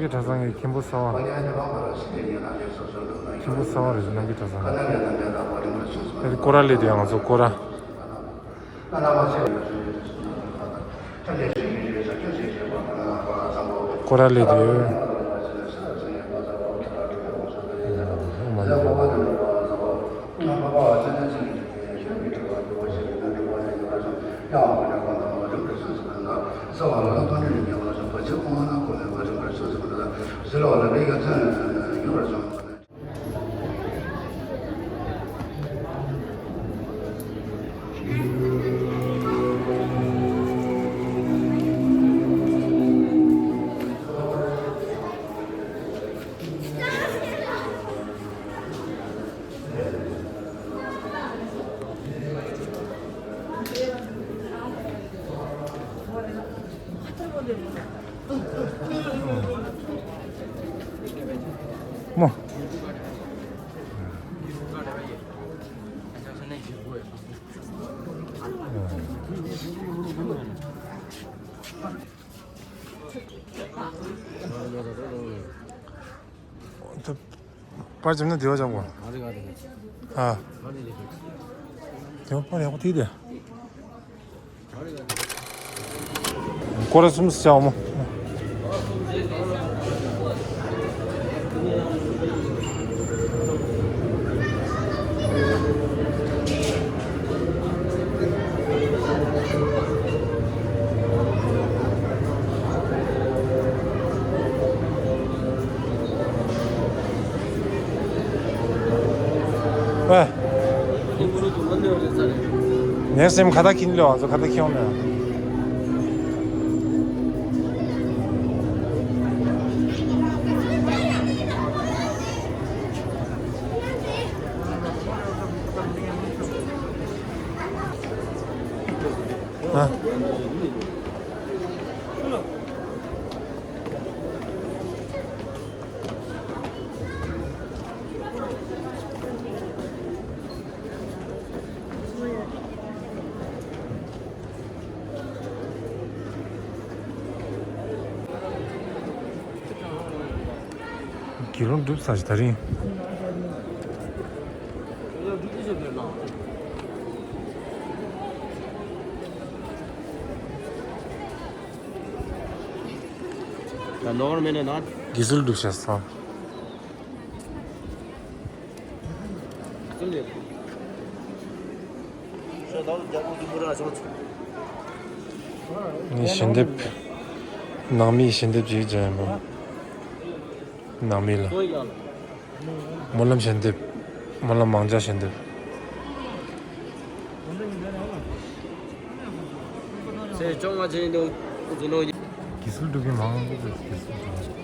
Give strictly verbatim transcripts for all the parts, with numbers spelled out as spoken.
གྲྭ་ཚང་གི་མཁན་པོ་གསར་པ། མཁན་པོ་གསར་པ་རེད། ནམ་རྒྱུན་གྲྭ་ཚང་གི་དེ་སྐོར་ར་ལས་དེ་ཡང་ང་ཚོ་སྐོར་ར། སྐོར་ར་ལས་དེ་ཡོད། པར་འཇམ་ན་དེ་བ་འཇམ་གོ། ཨ། དེ་བ་པར་ཡག་པོ་ཐིག་དེ། སྐོར་ར་གསུམ་བྱའོ་མོ། ཨ། ངའི་སེམས་ཁ་བརྡ་འཁྱེར་ལོ། ང་ཚོ་ཁ་བརྡ་འཁྱེར་ཡོང་ནས། ཨ། དགེ་སློང་སྒྲུབ་ས་ཞིག་ད་རིང་། དགེ་ཚུལ་སྒྲུབ་བྱ་ས། ངས་ཞལ་འདེབས། ནང་མིའི་ཞལ་འདེབས་ཅིག་བྱས་ཡིན་པ། ནང་མི་ལ། སྨོན་ལམ་ཞལ་འདེབས། སྨོན་ལམ་མང་ཇ་ཞལ་འདེབས། ཚེས་བཅོ་ལྔ་ཚེས་འདུག་ཚེས་འདུག་དགེ་ཚུལ་སྒྲུབ་མཁན་མང་པོ་འདུག་དགེ་ཚུལ་སྒྲུབ་མཁན།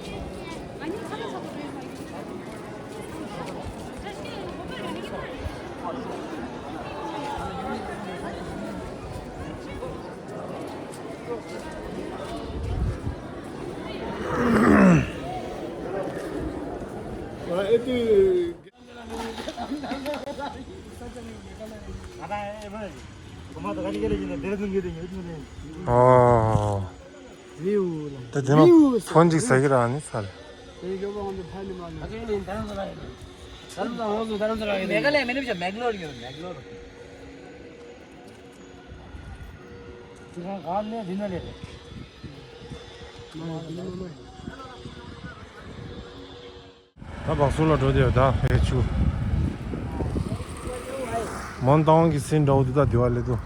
ཨོ། ད་དེ་ནས་ཕོན་ཅིག་ཟ་གི་ར་ནི་ཚར། མེ་ག་ལེ་མེ་ནི་བྱ་མེག་ལོར་ཡོད། མེག་ལོར། ད་བག་སུ་ལ་འགྲོ་དེ་ད་ཧེ་ཆུ། མོན་རྟ་དབང་གི་སིན་འདྲ་བོ་འདི་ད་དེ་བ་ལེ་དུ།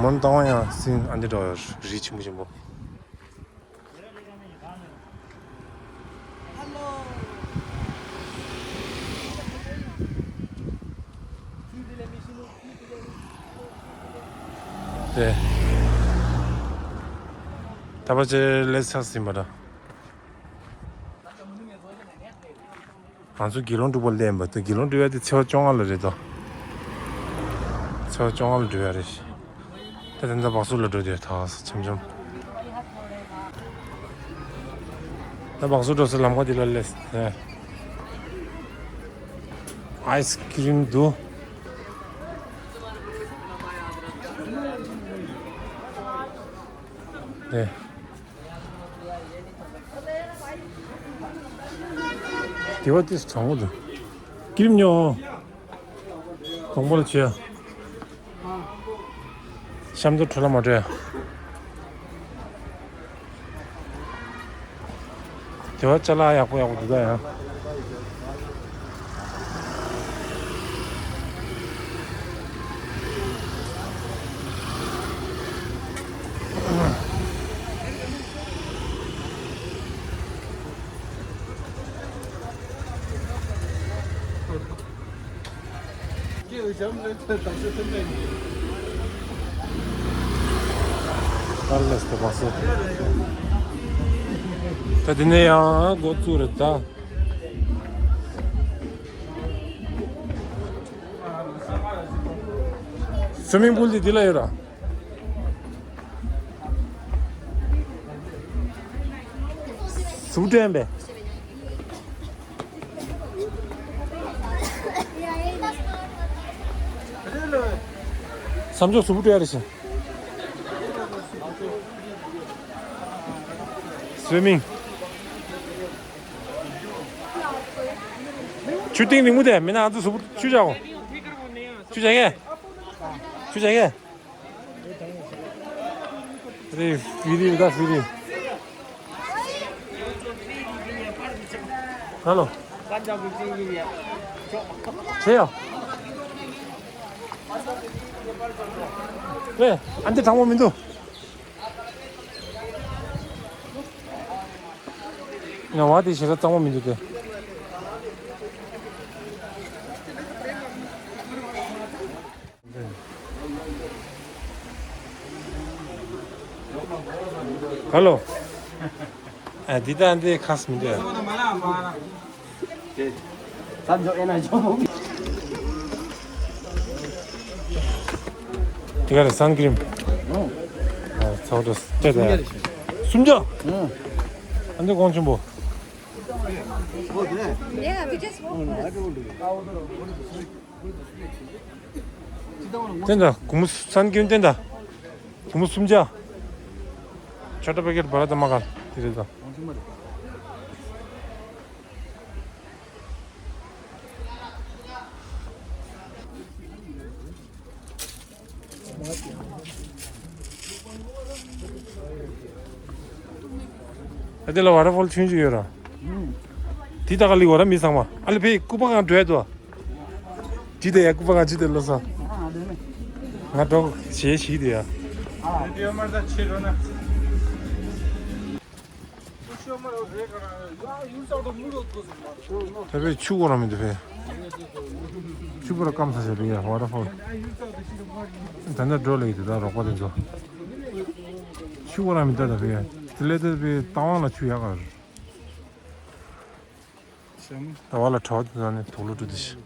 མོན་རྟ་དབང་ཡང་སིན་ཨ་འདི་འདྲ་བ་རི་ཆེན་པོ་ཆེན་པོ། དེ། ད་བ་ཅེ་ལེ་ཚ་སིན་པ་འདྲ། ང་ཚོ་དགེ་སློང་སྒྲུབ་པ་ལེན་པ་དང་དགེ་སློང་སྒྲུབ་ཡ་དེ་ཚེས་པ་བཅོ་ལྔ་ལ་རེད་དོ། ཚེས་པ་བཅོ་ལྔ་ལ་སྒྲུབ་ཡ་རེད། ད་དེ་འདྲ་བག་སུ་ལ་འགྲོ་དེ་ཐག་ཆམ་ཆམ། ད་བག་སུ་འགྲོ་སའི་ལམ་ཁ་དེ་ལ་སླེབས། ཨའི་སི་ཀི་རིམ་འདུག་དེ། དེ་བ་ཏིས་གྲང་མོ་འདུག་ཀིར་ཉོ། གོང་པོ་ལ་བྱོས། གཤམ་དུ་འཕྲོ་ལ་མ་འགྲོ་ཡ། དེ་བ་ཅ་ལག་ཡག་པོ་ཡག་པོ་འདུག་ད་ཡ། པར་ལས་ཏེ་བ་སོ། ད་འདི་ནས་ཡང་འགོ་བཙུགས་རེད་ད། སུའི་མིང་པུལ་འདི་འདི་ལ་ཡོད་ར། སུ་སྤྲད་པས། ས་མཆོག་སུ་སྤྲད་རེད་ཤག་སུའི་མིང་། ཆུ་གཏིང་རིང་མོ་དེ་མིན་ན་ང་ཚོ་སུ་ཆུ་བཞག་གོ་ཆུ་བཞག་གེ་ཆུ་བཞག་གེ་རེད། ཕི་རི་ད་ཕི་རི། ཧ་ལོ། ཆེ་ཡོ། ཨེ་ཨ་འདི་དྲང་པོ་མི་འདུག་ང་བ་དེ་ཞེ་དྲག་གཙང་མ་མི་འདུག་སྟེ། ཧ་ལོ། ཨ་འདི་ད་འདི་ཁ་སི་མི་འདུག་ཡ། དེ་ག་རེ་སན་ཀི་རིམ། ཨ་ཚོགས་འདུ་སྤྲད་དེ་ཡ། སུམ་བརྒྱ། ཨ་འདི་གོང་ཆེན་པོ། Yeah, we just walked past. བསྟན་དང་སྒོར་མོ་སན་ཀི་རིམ་བསྟན་དང་། སྒོར་མོ་སུམ་བརྒྱ། ཆོ་ཏ་པེ་ཀེ་ཊི་བ་ར་ད་མ་གར་དེ་རེད་ད། ཨ་དེ་ལ་ཝ་ཊར་ཕོལ་ཆུང་ཆུང་ཡོད་ར། དེ་ད་ག་ལི་བ་ར་མི་ཚང་མ་ཨ་ལི་ཕེ་སྐུ་པར་སྒང་འགྲོ་ཡ་དོ། ཇི་དེ་ཡ་སྐུ་པར་སྒང་ཇི་དེ་ལོ་ས། ང་འགྲོ་བྱེད་ཞིག་དེ་ཡ། ད་ཕེ་ཆུ་གོ་ར་མི་འདུག་ཕེ། ཆུ་གོ་ར་སྐམ་ས་ཞེ་ཕེ་ཡ་ཝ་ཊར་ཕོལ། ད་ནི་འགྲོ་ལེ་ཡི་དེ་ད་རོགས་པ་དེ་ཚོ། ཆུ་གོ་ར་མི་འདུག་ད་ཕེ་ཡ། དེ་ལས་དེ་ཕེ་རྟ་དབང་ལ་ཆུ་ཡག་ག་རེད། ཟད་མོ། ཟླ་བ་ལ་གྲྭ་བ་དེ་ཚོ་ནི་དུག་ལོག་བཀྲུ་དེ་ཤི།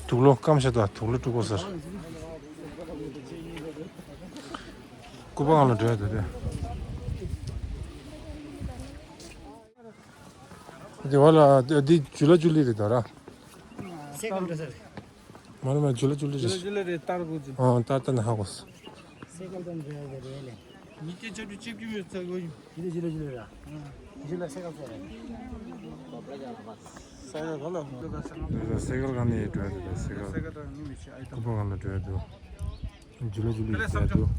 དུག་ལོག་སྐམ་ཤ་དང་དུག་ལོག་བཀྲུ་དགོས་ཟེར། སྐུ་པར་སྒང་ལ་འགྲོ་ཡ་དེ་དེ། དེ་བ་ལ་དེ་འདི་ཇུ་ལ་ཇུ་ལི་རེད་ད་ར། སེ་གོལ་འདྲ་ཟེར། མ་རེད་མ་རེད་ཇུ་ལ་ཇུ་ལི་རེད། ཇུ་ལ་ཇུ་ལི་རེད་ལྟར་དགོས་ཅི། ཨང་ལྟར་ལྟར་ནས་ཧ་གོ་སོང་། སེ་གོལ་དང་འདྲ་ཡ་རེད་ལེ། ཉི་ཁྱེད་ཆ་དུ་ཅིབ་ཅིབ་ཡོད་ཚ་གོ་ཡིན། ཇུ་ལ་ཇུ་ལ་ཇུ་ལ་ར། ཇུ་ལ་སེ་གོལ་ཟེར་རེད། སེ་གོལ་ག་ལ་ཧོ། འདི་ལ་སེ་གོལ་ག་ནས་འགྲོ་ཡ་འདུག་སེ་གོལ། སེ་གོལ་དང་མི་མི་ཤི་ཨའི་དང་། སྐུ་པར་སྒང་ལ་འགྲོ་ཡ་འདུག་ཇུ་ལ་ཇུ་ལི་ཡོད་ས་འདུག་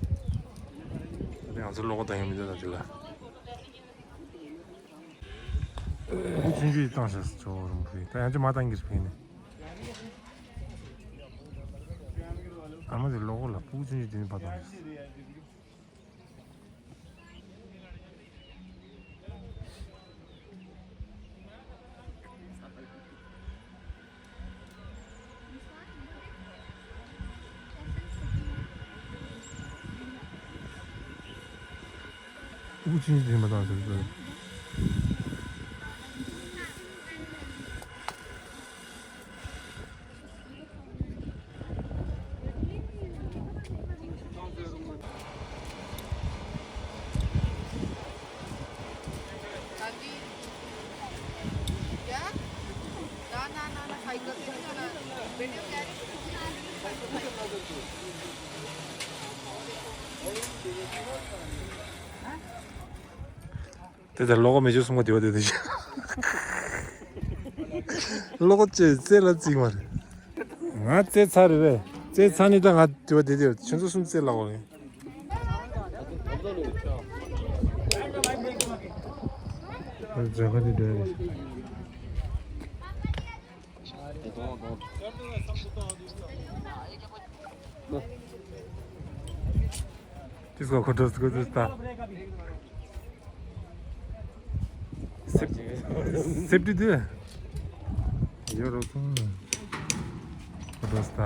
ད་ང་ཚོ་ལོག་གོ་ད་ཡང་མི་འདུག་ད་ཇུ་ལ། ཆུང་ཆུང་བཏང་ཤག་ཇོ་རུང་བུ་ད་ཡང་ཅི་མ་བཏང་གི་རེད་ཕན་ནི། ཨ་མ་དེ་ལོག་གོ་ལ་སྤུ་གུ་ཆུང་ཆུང་དེ་ནི་བ་བཏང་ཤག་སྤུ་གུ་ཆུང་ཆུང་དེ་མ་བཏང་ཟེར་གི། དེ་ལྟར་ལོ་གོ་མེ་ཆུ་སུམ་ག་དེ་བ་དེ་དེ་ཤ། ལོ་གོ་ཅེ་རྩེ་ལ་རྩིག་མ་རེད། ང་རྩེ་ཚ་རེད་པས། རྩེ་ཚ་ནི་ད་ང་དེ་བ་དེ་དེ་ཆུ་ཚོད་གསུམ་རྩེ་ལ་གོ་རེད། ཛ་ག་དེ་དེ་རེད། དེ་སྐོར་ཁོ་ཁྲོ་སྐོར་དུ་ལྟ། སེབ་སེབ་ཏི་དུ་ཡོད་རོགས་སོང་། ཁོ་ཁྲོ་ལྟ།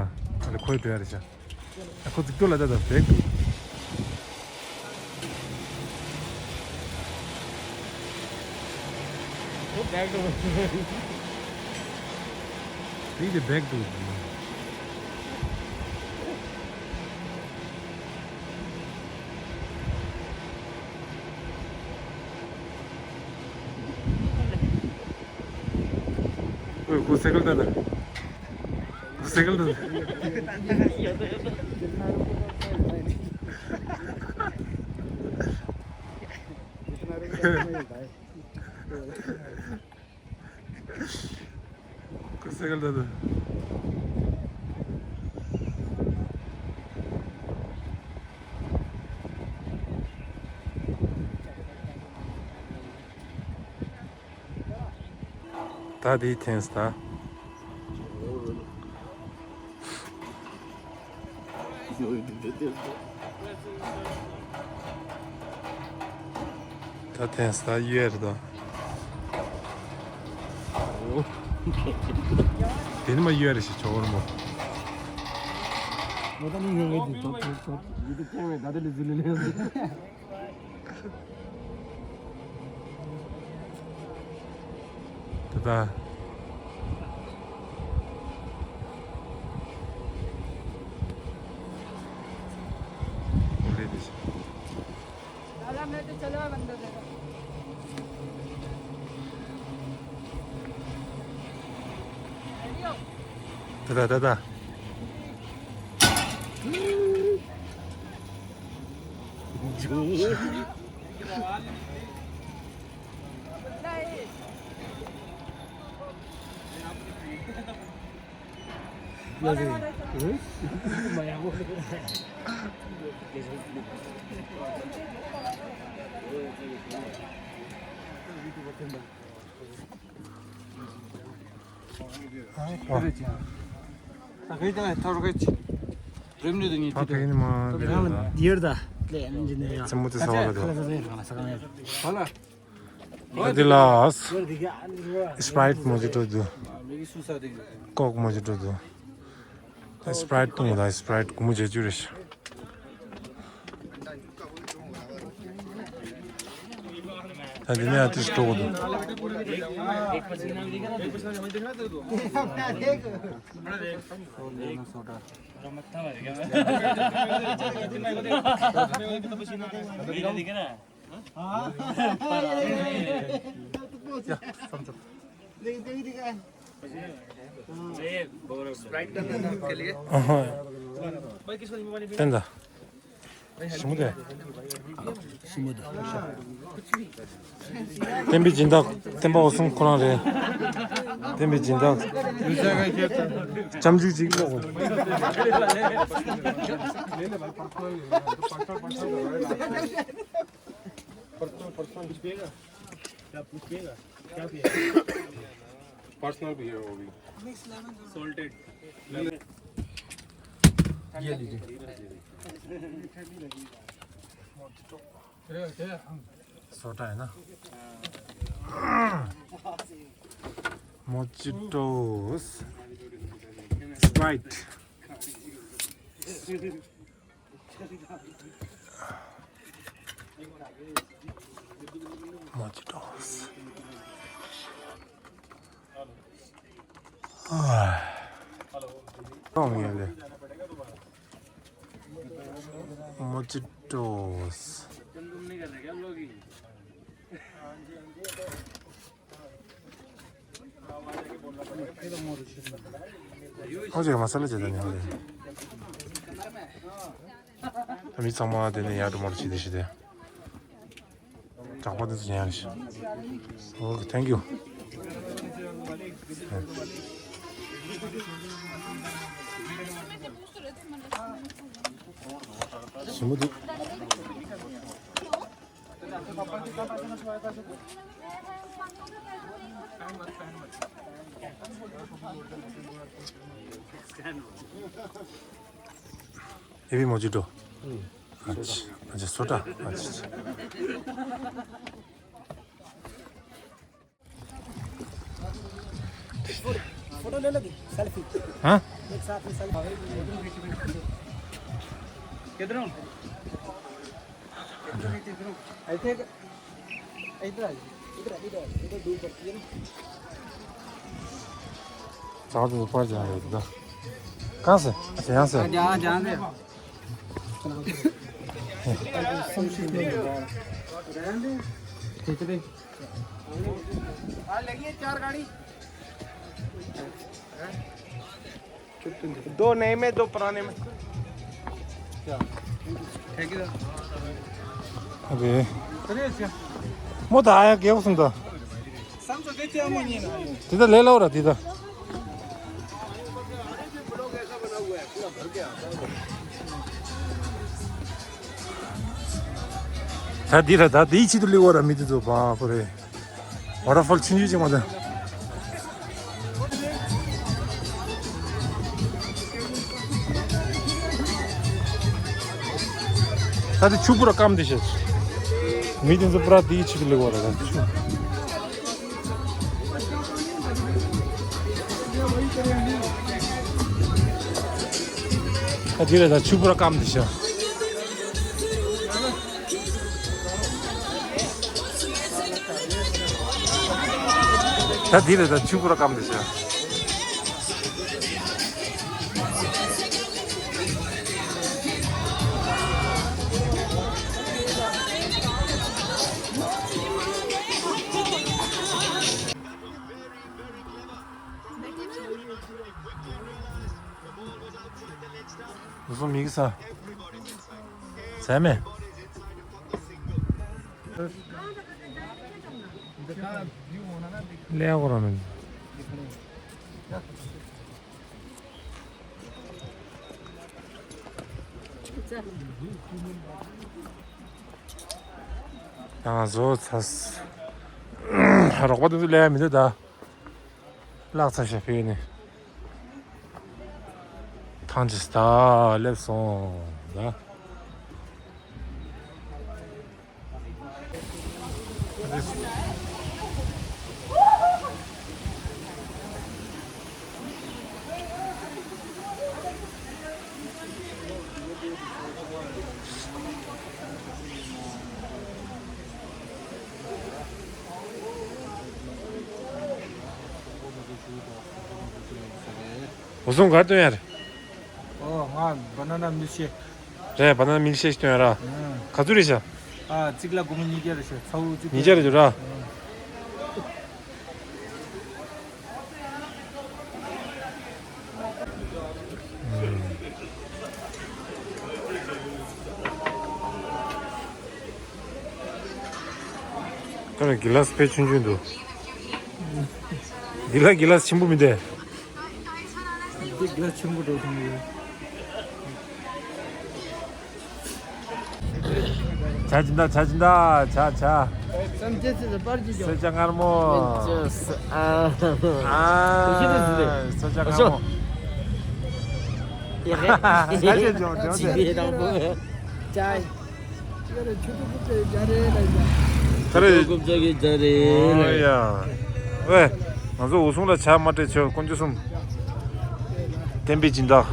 ཨ་ལེ་ཁོའི་འགྲོ་ཡ་རེད་ཤག་ཨ་ཁོ་ཙིག་ཏོ་ལ་ད་ད་བེག་ཏུ། Go back to Need a back to ཁོ་སེ་ཀལ་ད་ད། ཁོ་སེ་ཀལ་ད་ད། ཁོ་སེ་ཀལ་ད་ད། ད་དེའི་ཐེངས་ད། ད་ཐེངས་ད་གཡུལ་རེད་ད། དེ་ནི་མ་གཡུལ་རེད་ཞེས་ཆོག་ར་མོ། ད་ད་ལི་ཟི་ལི་ལི། ད་ད། ལེ་དེ་ཤི། दादा, मैं तो चला बंदर देखो। ད་ད་ད་ད། ཨ་དེ་ལ་སི་པ་རའི་ཊི་མོ་ཇི་ཊོ་འདུག་ཀོག་མོ་ཇི་ཊོ་འདུག་སི་པ་རའི་ཊི་འཐུང་དང་སི་པ་རའི་ཊི་སྒོར་མོ་བརྒྱད་ཅུ་རེད་ཤག་ད་འདི་ནས་ཨ་ཏི་སི་འགྲོ་དགོས་འདུག་བསྟན་ད། ཞི་མོ་དེ། བསྟན་པའི་སྦྱིན་བདག་བསྟན་པ་འོད་སྲུང་ཁོ་རང་རེད། བསྟན་པའི་སྦྱིན་བདག་ལྕམ་ཆུང་ཅིག་ལོག Personal भी है वो भी। Salted। ये लीजिए। सोडा है ना? Mojitos, Sprite। Mojitos. ཨ། གཏོང་ཡས་ལེ། Mojitos། ཁོང་ཚོས་མ་ས་ལ་བྱེད་ད་ནི་ཧོ་ལེ། མི་ཚང་མ་དེ་ནས་ཡར་འགྲོ་མར་བྱེད་དེ་ཤི་དེ། གྲགས་པ་འདི་ཚོ་ཡང་རེད། Okay, thank you. ཞིམ་པོ་འདུག་ཨེ་བི་མོ་ཇི་ཏོ། ཨ་ཅི། ཨ་ཅི། སོ་ཌ། ཨ་ཅི། फोटो ले लो जी, सेल्फी। हाँ? एक साथ में सेल्फी। किधर हूँ? ऐसे, इधर आ जाओ। इधर, इधर, इधर धूप पड़ती है ना। चार दिन ऊपर जा रहे हैं इधर। कहाँ से? अच्छा, यहाँ से। हाँ, जहाँ, जहाँ से। खींच दे। हाँ, लगी है चार गाड़ी। दो नए में, दो पुराने में। क्या? Thank you. अरे। अरे, अच्छा। म त आया के उसम त। सम त के चाहिँ म नि न। तिता ले लो र तिता। ད་འདི་ར་ད་འདིའི་ཆེད་དུ་སླེབས་པ་ར། མི་དེ་ཚོ་བ་ཕོ་རེད། ཝ་ཊར་ཕོལ་ཆུང་ཆུང་ཅིག་མ་གཏོགས། ད་དེ་ཆུ་པུ་ར་སྐམ་དེ་ཤེས། མི་དེ་ཚོ་པུ་ར་དེའི་ཆེད་དུ་སླེབས་པ་ར། ད་ཆུ། ད་དེ་རེད། ད་ཆུ་པུ་ར་སྐམ་དེ་ཤ། ད་དེ་རེད། ད་ཆུ་པུ་ར་སྐམ་དེ་ཤ། བཟོ་མི་གི་ས། ཟས་མེད། ལས་གོ་ར་མེད། ཡང་བཟོ་ཚར། རོགས་པ་དེ་ཚོ་ལས་མི་འདུག་ད། ལག་ཚ་ཞེ་ཕེ་ནི། ཐང་ཅིག་སྟ་སླེབས་སོང་ད། འོ་སོང་གར་སྟོན་ཡར། ཨོ་ང་བ་ན་ན་མིལ་ཤེག་རེད། བ་ན་ན་མིལ་ཤེག་སྟོན་ཡར། ཨང་། ག་ཚོད་རེད་ཤག་ཨ་གཅིག་ལ་སྒོར་མོ་ཉིས་བརྒྱ་རེད་ཤག་ཚ་བོ་གཅིག་ཉིས་བརྒྱ་རེད་འགྲོ་ར། ཨང་། ཁ་ནས་གི་ལ་སི་དཔེ་ཆུང་ཆུང་འདུག་གི་ལ་གི་ལ་སི་ཆེན་པོ་མི་འདུག་འདི་གི་ལ་སི་ཆེན་པོ་འགྲོ་ཐུབ་ཡོད། ཇ་སྦྱིན་བདག་ཇ་སྦྱིན་བདག་ཇ་ཇ། བསམ་སྐྱེ་ཚེ་ལ་པར་གྱི་ཀྱང་། སེར་སྐྱ་མངར་མོ། ཨ། ཨ། སེར་སྐྱ་མངར་མོ། ཡ་ཧེ། ད་ཅི་ཇོ་ཇོ་ཇོ། ཅི་ཡེ་དང་པོ། ཅའི། ད་རེས་རྒུབ་ཅག་གི་ཇ་རེད་ལ་ཡ། ཨོ་ཡ། ཝེ། ང་ཚོ་འུ་སུང་ལ་ཇ་མ་སྤྲད་ཆོག་དཀོན་མཆོག་གསུམ། བསྟན་པའི་སྦྱིན་བདག་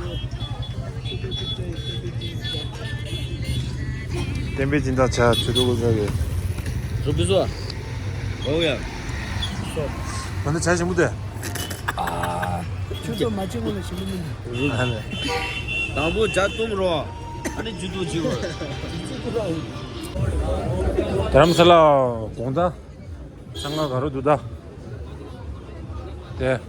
བསྟན་པའི་སྦྱིན་བདག་ཇ་ཆུ་ཐུག་ཀུན་ཁ་གི། རུ་པི་སོ། ཨོ་ཡ། ང་ཚོ་ཇ་ཞིམ་པོ་དེ། ཆུ་ཚོད་མ་ཆེན་མོ་ལ་ཞིམ་པོ་མིན། ཨ་ལེ། དང་པོ་ཇ་བཏུང་རོགས། ཨ་ནི་ཇུ་ཏུ་ཇུ། རྡ་རམ་ས་ལ་དགོང་དག་ས་ང་ག་རུ་འདུག་ད། དེ།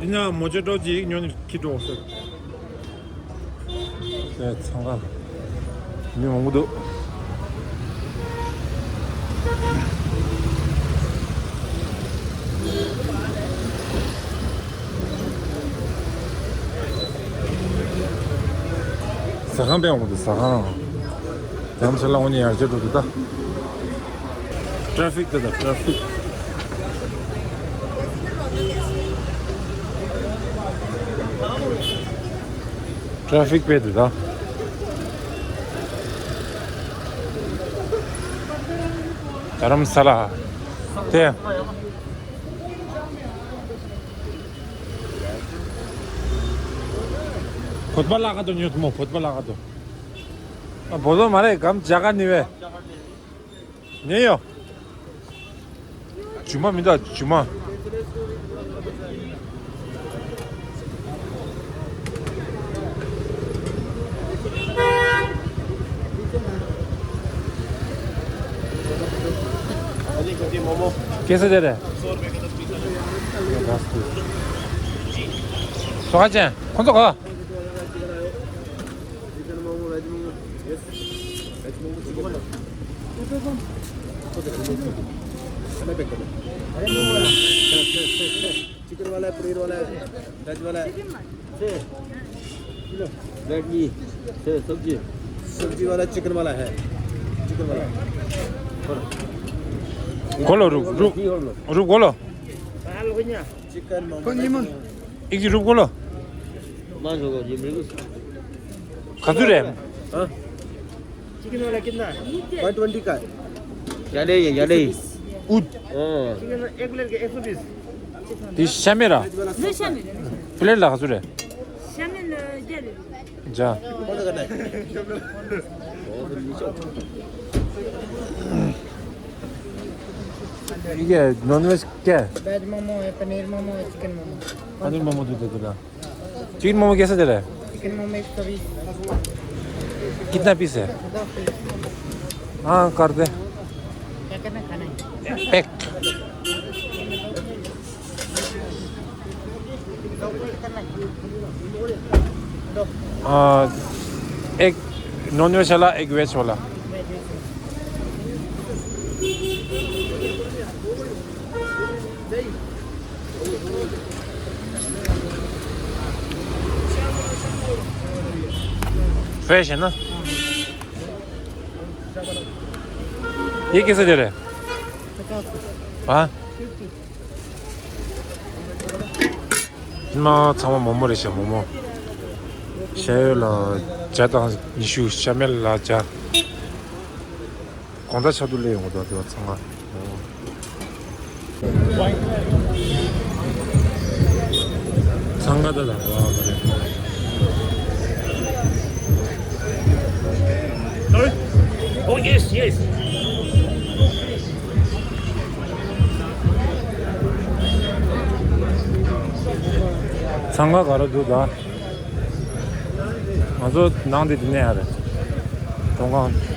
དེ་ནས་མོ་ཇེ་ཏོ་ཅིག་ཉོ་ནས་ཁྱེར་འགྲོ་ཟེར། དེ་ཚང་ཁ་མི་མང་པོ་འདུག་ཁང་པའི་འོང་དུ་ཟ་ཁང་། རྒྱ་མཚོ་ལ་འོང་ནས་ཡར་རྒྱས་འགྲོ་དུ་ད། ཊ་ར་ཕིག་དེ་ད་ཊ་ར་ཕིག་ཊ་ར་ཕིག་དཔེ་དེ་ད། རྡ་རམ་ས་ལ། དེ། བོད་པ་ལ་ག་དུ་ཉོ་ཐུབ་མོ། བོད་པ་ལ་ག་དུ། ཨ་བོ་དོ་མ་རེད། གམ་ཇ་ག་ནི་བས། ཉེ་ཡོ། ཇུ་མ་མི་འདུག་ཇུ་མ། कैसे दे रहे हैं? सौ का चैन। कौन सा का? चिकन मोमो, वेज मोमो, यस। वेज मोमो, चिकन मोमो। खाना पैक करो। अरे मोमो। चिकन वाला है, पनीर वाला है, वेज वाला है। ब्रेड नहीं, सब्जी। सब्जी वाला चिकन वाला है। चिकन वाला। खोलो, रुक, रुक। रुक, खोलो। चिकन मोमो। एक जी रुक, खोलो। खजूर है। हाँ। चिकन वाला कितना है? वन ट्वेंटी का है। क्या ले, क्या ले? उठ। हाँ। चिकन एक प्लेट के एक सौ बीस। तीस समय रहा। प्लेट ला खजूर है। जा। ये नॉनवेज क्या है? वेज मोमो है, पनीर मोमो है, चिकन मोमो। पनीर मोमो दे दे दो ना। चिकन मोमो कैसे दे रहे हैं? चिकन मोमो एक सौ बीस। कितना पीस है? दो पीस। हाँ, कर दे। क्या करना खाना है? पैक। आ, एक नॉन वेज वाला, एक वेज वाला। फ्रेश है ना? ये कैसे दे रहे हैं? हाँ। མ་ཚང་མ་མོག་མོག་རེད་ཤག་མོག་མོག་ཤ་ཡོད་ལ་ཇ་དང་ཉི་ཤུ། ཤ་མེད་ལ་ཇ། གང་ལྟར་ཆག་ཏུ་སླེབས་ཡོང་གི་འདུག་དེ་བ་ཚང་མ། ཚང་མ་ད་ལ་བ་རེད། Sorry? Oh, yes, yes. འཚང་ཁ་ག་རེ་འདུག་ད། ང་ཚོ་ནང་དེ་དེ་ནས་ཡ་རེད། མཐོང་ཁང་།